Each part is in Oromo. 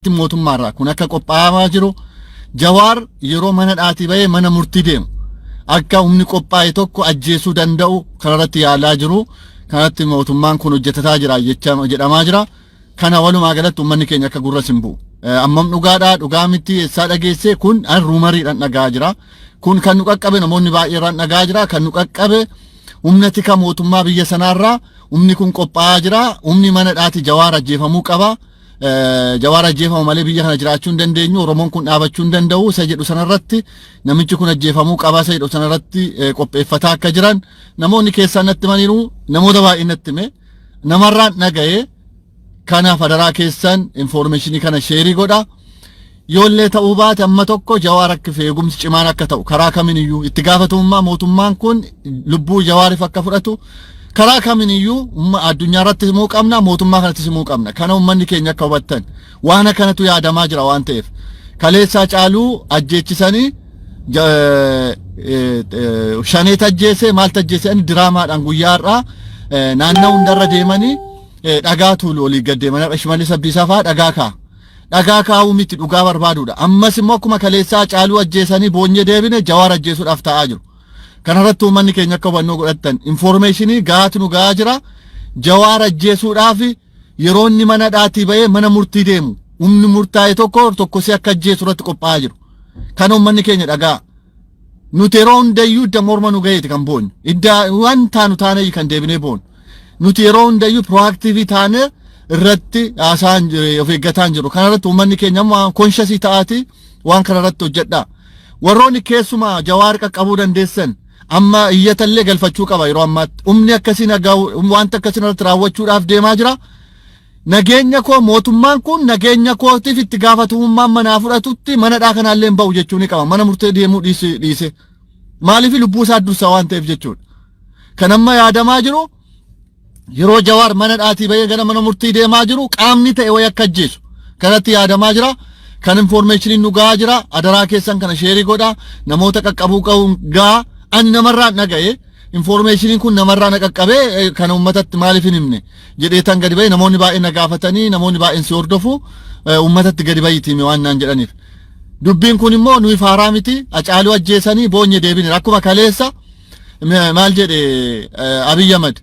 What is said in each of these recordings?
Mootummaarraa kun akka qophaa'aa jiru, Jawaar yeroo mana dhaatii bahee mana murtii deemu akka humni qophaa'e tokko ajjeesuu danda'u kanarratti yaalaa jiru. Kanatti mootummaan kun hojjetataa jira jecha jedhamaa jira. Kana walumaa galatti uummanni keenya akka gurra sin bu'u. Ammam dhugaadhaa, dhugaa miti, eessaa dhageesse? Kun an rumoriidhaan dhagaa jira. Kun kan nu qaqqabe namoonni baay'eerraan dhagaa jira. Kan nu qaqqabe humna tika mootummaa biyya sanaarraa humni kun qophaa'aa jira. Humni mana dhaati Jawaar ajjeefamuu qaba. Jawaar ajjeefamu malee biyya kana jiraachuu hin dandeenyu, Oromoon kun dhaabachuu hin danda'u isa jedhu sanarratti, namichi kun ajjeefamuu qaba isa jedhu sanarratti qopheeffataa akka jiran namoonni keessaa natti himaniiru. Namoota baay'ee natti hime, namarraan dhaga'ee. Kanaaf adaraa keessan informationii kana share godha. Yoollee ta'uu baate amma tokko Jawaar akka fi eegumsi cimaan akka ta'u, karaa kamiiniyyuu itti gaafatamummaa mootummaan kun lubbuu Jawaariif akka fudhatu karaa kamiiniyyuu addunyaa irratti himuu qabna, mootummaa kanatti himuu qabna. Kana uummanni keenya akka hubattan, waan akkanatu yaadamaa jira waan ta'eef. Kaleessaa Caaluu ajjeechisanii shanee tajjeese, maal tajjeese, diraamaadhaan guyyaa har'aa naannoo hundarra deemanii dhagaa tuulu, olii gad deemanii. Shimallis Abdiisaa fa'aa dhagaa kaa'a. Dhagaa kaa'uu miti, dhugaa barbaaduudha. Ammas immoo akkuma kaleessaa Caaluu ajjeesanii boonyee deebine, Jawaar ajjeesuudhaaf taa'aa jiru. Kanarratti uummanni keenya akka hubannoo godhattan, informationii gahaatu nu gahaa jira. Jawaar ajjeesuudhaaf yeroo inni mana dhaatii bahee mana murtii deemu humni murtaa'e tokko tokko si akka ajjeesu irratti qophaa'aa jiru. Kana uummanni keenya dhagaa. Nuti yeroo hundayyuu idda morma nu gaheeti kan boonyu. Idda waan taanu taanee kan deebinee boonu. Nuti yeroo hundayyuu proactive taane irratti haasaan of eeggataan jiru. Kanarratti uummanni keenya ammoo conscious ta'aati waan kanarratti hojjedhaa. Warroonni keessumaa Jawaar qaqqabuu dandeessan amma iyyatallee galfachuu qaba yeroo ammaatti. Humni akkasii nagaa wanta akkasii irratti raawwachuudhaaf deemaa jira. Nageenya koo, mootummaan kun nageenya kootiif itti gaafatamummaan manaa fudhatutti manadhaa kanaallee hin ba'u jechuu ni qaba. Mana murtee deemuu dhiise dhiise. Maaliif? Lubbuu isaa dursa waan ta'eef jechuudha. Kan amma yaadamaa jiru, yeroo Jawaar mana dhaatii bahee gara mana murtii deemaa jiru qaamni ta'e wayi akka ajjeesu kanatti yaadamaa jira. Kan informationiin nu gahaa jira. Adaraa keessan kana share godha. Namoota qaqqabuu qabu gaa. Ani namarraa dhaga'e. Informationiin kun namarraa na qaqqabee, kana uummatatti maaliif hin himne jedhee tan gadi bahee, namoonni baay'een na gaafatanii, namoonni baay'een si hordofu, uummatatti gadi bahiitii himi waan naan jedhaniif. Dubbiin kun immoo nuyi faaraa miti. Acaaluu ajjeesanii boonye deebine. Akkuma kaleessa maal jedhe Abiy Ahmad?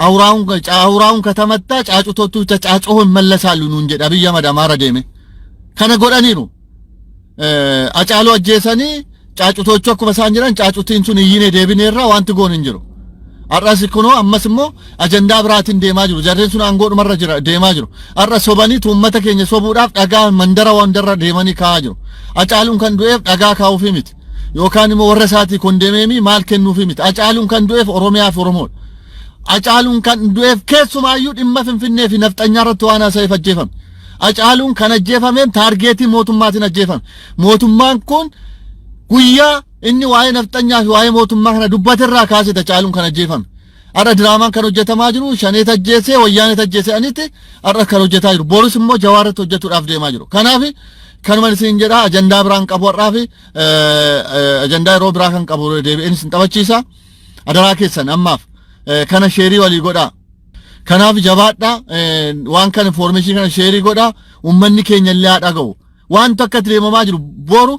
አውራውን ከተመታ ጫጩቶቹ ተጫጮሁ ይመለሳሉ nuun jedhe Abiy Ahmad Amaara deeme. Kana godhaniiru. Acaaluu ajjeesanii caacutochu akkuma isaan jiran caacutiin sun iyyine deebineerra, wanti goon hin jiru. Har'as kunoo ammas immoo ajandaa biraatiin deemaa jiru. Jarreen sun aangoodhumarra jira deemaa jiru. Har'a sobanii uummata keenya sobuudhaaf dhagaa mandara wandarra deemanii kaa'aa jiru. Acaaluun kan du'eef dhagaa kaa'uufi miti. Yookaan immoo warra isaatii condemn maal kennuufi miti. Acaaluun kan du'eef Oromiyaa fi Oromoodha. Acaaluun kan du'eef keessumaayyuu dhimma Finfinnee fi nafxanyaa irratti waan haasa'eef ajjeefame. Acaaluun kan ajjeefameen target mootummaatiin ajjeefame. Mootummaan kun guyyaa inni waa'ee nafxanyaa fi waa'ee mootummaa kana dubbaterraa kaasee Acaaluun kan ajjeefame. Har'a diraamaan kan hojjetamaa jiru shanee tajjeesee, wayyaanee tajjeesee anitti har'a kan hojjetaa jiru. Boris immoo Jawaarratti hojjetuudhaaf deemaa jiru. Kanaaf kanuma isin jedha, ajandaa biraan qabu har'aa fi ajandaa yeroo biraa kan qabu deebi'een isin taphachiisa. Adaraa keessan ammaaf kana share walii godhaa. Kanaaf jabaadhaa, waan kana information kana share godhaa, uummanni keenya illee haa dhaga'u. Waan takka deemamaa jiru, boru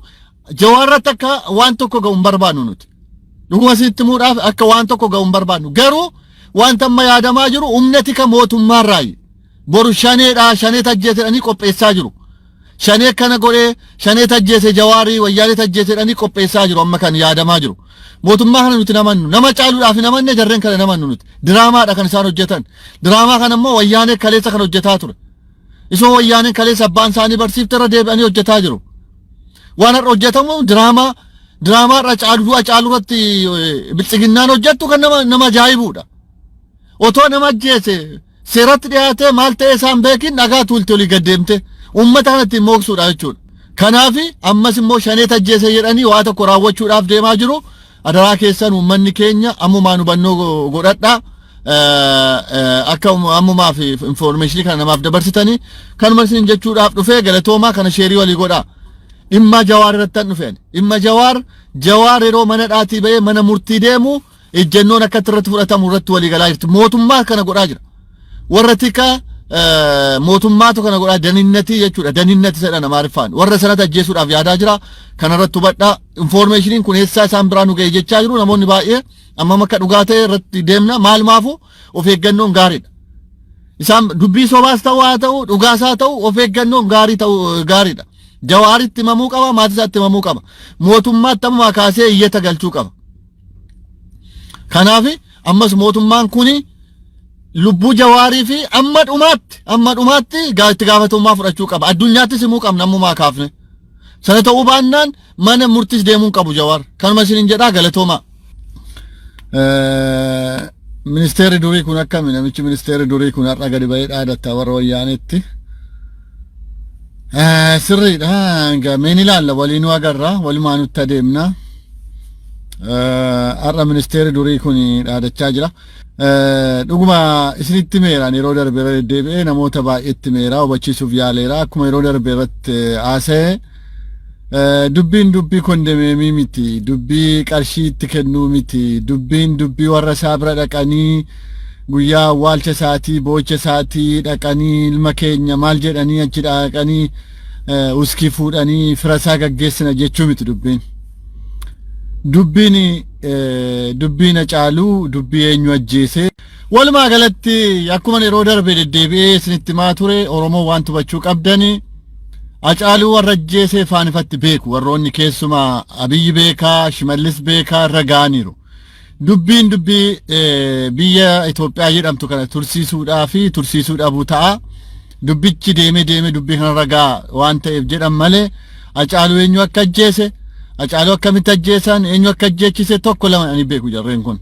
Jawaarratti akka waan tokko ga'u hin barbaannu nuti. Dhuguma sitti himuudhaaf akka waan tokko ga'u hin barbaannu. Garuu wanta amma yaadamaa jiru humna tika mootummaarraayi. Boru shaneedha, shanee tajjeesedhanii qopheessaa jiru. Shanee kana godhee, shanee tajjeese, Jawaarii wayyaanee tajjeesedhanii qopheessaa jiru amma kan yaadamaa jiru. Mootummaa kana nuti namannu, nama caaluudhaaf hin amanne, jarreen kana namannu nuti. Diraamaadha kan isaan hojjetan. Diraamaa kana immoo wayyaanee kaleessa kan hojjetaa ture. Isoo wayyaaneen kaleessa abbaan isaanii barsiifte irra deebi'anii hojjetaa jiru. Waan har'a hojjetamu diraamaa, diraamaa irra caalu, du'a caalu irratti biltsiginnaan hojjettu kan nama ajaa'ibuudha. Otoo nama ajjeese seeratti dhiyaatee maal ta'e isaan beekin dhagaa tuulte olii gad deemte uummata kana ittiin mooksuudha jechuudha. Kanaaf ammas immoo shanee tajjeese jedhanii waa tokko raawwachuudhaaf deemaa jiru. Adaraa keessan uummanni keenya ammumaan hubannoo godhadhaa. Akka ammumaaf information kana namaaf dabarsitanii kanuma isin jechuudhaaf dhufee. Galatoomaa, kana share walii godhaa. Dhimma Jawaar irratti an dhufeen. Dhimma Jawaar, Jawaar yeroo mana dhaatii bahee mana murtii deemu ejjennoon akka irratti fudhatamu irratti walii galaa jirti. Mootummaa kana godhaa jira. Warra tika Mootummaatu kana godhaa daninnatii jechuudha. Daninnati jedhan Amaariffaan. Warra sanatti ajjeesuudhaaf yaadaa jira. Kanarratti hubadhaa. Informationiin kun eessaa isaan biraa nu ga'e jechaa jiru namoonni baay'ee ammam akka dhugaa ta'e irratti deemna. Maal maafu of eeggannoon gaariidha. Isaan dubbii sobaas ta'u haa ta'u dhugaas haa ta'u of eeggannoon gaarii ta'u gaariidha. Jawaaritti himamuu qaba, maatii isaatti himamuu qaba. Mootummaatti ammumaa kaasee iyyata galchuu qaba. Kanaaf ammas mootummaan kuni lubbuu Jawaarii fi amma dhumaatti itti gaafatamummaa fudhachuu qaba. Addunyaattis himuu qabna ammumaa kaafne. Sana ta'uu baannaan mana murtis deemuu qabu Jawaar. Kanuma isinin jedhaa, galatoomaa. Ministeerri durii kun akkami? Namichi ministeerri durii kun har'a gadi ba'ee dhaadatta warra wayyaanetti. Sirriidha. Meen ilaalla, waliinuu agarra, walumaa nutti adeemna. Har'a ministeerri durii kun dhaadachaa jira. Dhuguma isinitti meeraan yeroo darbe irra deddeebi'ee namoota baay'eetti meeraa hubachiisuuf yaaleera. Akkuma yeroo darbe irratti haasa'e, dubbiin dubbii kondominiyeemii miti, dubbii qarshii itti kennuu miti, dubbiin dubbii warra isaa bira dhaqanii guyyaa awwaalcha isaatii, boocha isaatii dhaqanii ilma keenya maal jedhanii achi dhaqanii uskii fuudhanii fira isaa gaggeessina jechuu miti dubbiin. Dubbiin dubbiin Hacaaluu dubbii eenyu ajjeese. Walumaa galatti akkuma yeroo darbe deddeebi'ee isinitti himaa ture, Oromoo waan hubachuu qabdanii, Hacaaluu warra ajjeese ifaan ifatti beeku. Warroonni keessumaa Abiyyi beekaa, Shimallis beekaa, irra ga'aniiru. Dubbiin dubbii biyya Itoophiyaa jedhamtu kana tursiisuudhaa fi tursiisuu dhabuu ta'a. Dubbichi deemee deemee dubbii kanarra ga'a waan ta'eef jedhan malee, Hacaaluu eenyu akka ajjeese, Hacaaluu akkamitti ajjeesan, eenyu akka ajjeechise tokko lama ani beeku jarreen kun.